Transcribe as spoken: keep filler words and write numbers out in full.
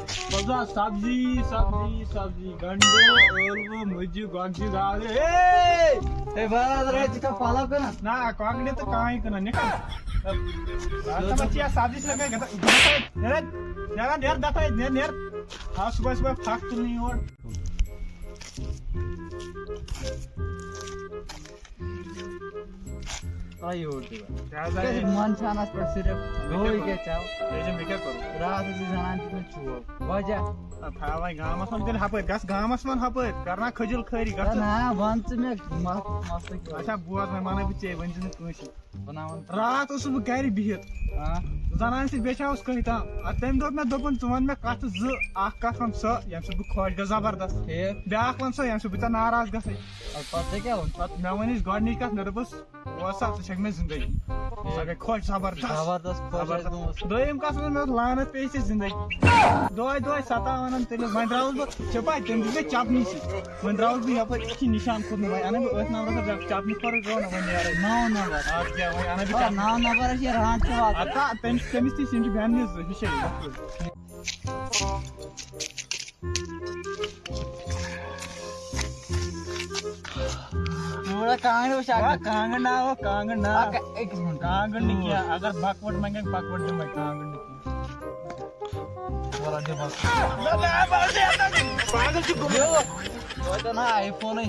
بوزا، سبزی، سبزی، سبزی، گنڈٕ، ٲلوٕ، مُجہِ، گۄگجہِ، گازرِ۔ ہے! ہے، بہٕ حظ راتھ ژٕ چھکھ پَلو کٕنان؟ نہ، کۄکرِ تہٕ کانٛہہ کٕنان، نِکھٕ۔ راتھ ژےٚ ما چھِ یَتھ سبزی چھِ لگان گژھان؟ نیر، نیر، نیر، دَتھ ہے، نیر، نیر۔ آ، صُبحٲے، صُبحٲے پھَکھ تُلنہِ یور۔ آ، یور تہِ وۄنۍ۔ کیٛازِ آے؟ کیٛازِ من چھُ اَنَس پٮ۪ٹھ صرف مےٚ کیٛاہ گوٚوٕے کوٚر؟ کیٛاہ ژےٚ؟ مےٚ چھُ، مےٚ کیٛاہ کوٚر؟ راتھ ٲسٕے زَنان دیُتمُت چوب۔ وجہ؟ آ، تھاو وۄنۍ گامَس منٛز تیٚلہِ ہَپٲرۍ، گژھ گامَس منٛز ہَپٲرۍ، کَر نا کھٔجُل خٲری، گژھ۔ ہے نہ، وَن ژٕ مےٚ مَس-، مَسلہٕ کیٛاہ؟ اچھا، بوز وۄنۍ، وَنَے بہٕ ژےٚ، وۄنۍ چھُنہٕ کٲنٛسہِ۔ بناوان۔ راتھ اوسُس بہٕ گرِ بِہِتھ۔ آ۔ زنانہِ سۭتۍ بیچھاوُس کٔہۍ تام۔ ادٕ تٔمۍ دوٚپ مےٚ، دوٚپُن، "ژٕ وَن مےٚ کَتھٕ زٕ، اکھ کَتھ وَن سۄ، ییٚمہِ سۭتۍ بہٕ خۄش گژھٕ زبردست۔ ٹھیٖک۔ بیٛاکھ وَن سۄ، ییٚمہِ سۭتۍ بہٕ ژےٚ ناراض گژھے۔" ادٕ پتہٕ ژےٚ کیٛاہ ووٚن؟ پتہٕ مےٚ وَنِچ گۄڈٕنِچ کَتھ، مےٚ دوٚپُس، "وَن سا، ژٕ چھَکھ مےٚ زندگی۔" ٹھیٖک۔ سۄ گٔے خۄش زبردست۔ زبردست خۄش زبردست۔ آسہِ گٔمٕژ۔ دوٚیِم کَتھ وَن مےٚ، لعنت پیٚیہِ ژےٚ زندگی۔ دۄہَے دۄہَے سَتاوان تٔمِس، وۄنۍ درٛاوُس بہٕ، ژےٚ پَے، تٔمۍ دیُت مےٚ چَپنی سۭتۍ۔ وۄنۍ درٛاوُس بہٕ یَپٲرۍ، أتھی نِشان کھوٚت مےٚ۔ وۄنۍ اَنَے بہٕ أتھۍ نمبرَس پٮ۪ٹھ چَپنہِ کھۄرٕے، گوٚو نہ وۄنۍ نیرَے۔ نَو نمبر۔ اَدٕ کیٛاہ، وۄنۍ اَنَے بہٕ آ، چَپنہِ۔ نَو نمبر چھِ ران ژٕ واتان۔ اَدٕ تٔمِس، تٔمِس تہِ چھِ، یِم چھِ بیٚہنہٕ زٕ، ہِشے۔ تھوڑا کانٛگٕر وٕچھ اَکھ۔ آ، کانٛگٕر نا، او، کانٛگٕر نا۔ اَکھ، أکِس مِنٹَس۔ کانٛگٕر نہٕ کینٛہہ، اگر بکوٹ منٛگَکھ، بکوٹ دِمَے، کانٛگٕر نہٕ کینٛہہ۔ وَلہٕ دِمَکھ۔ پاگل چھُ گوٚمُت۔ یہِ واتہِ نا آی فونٕے۔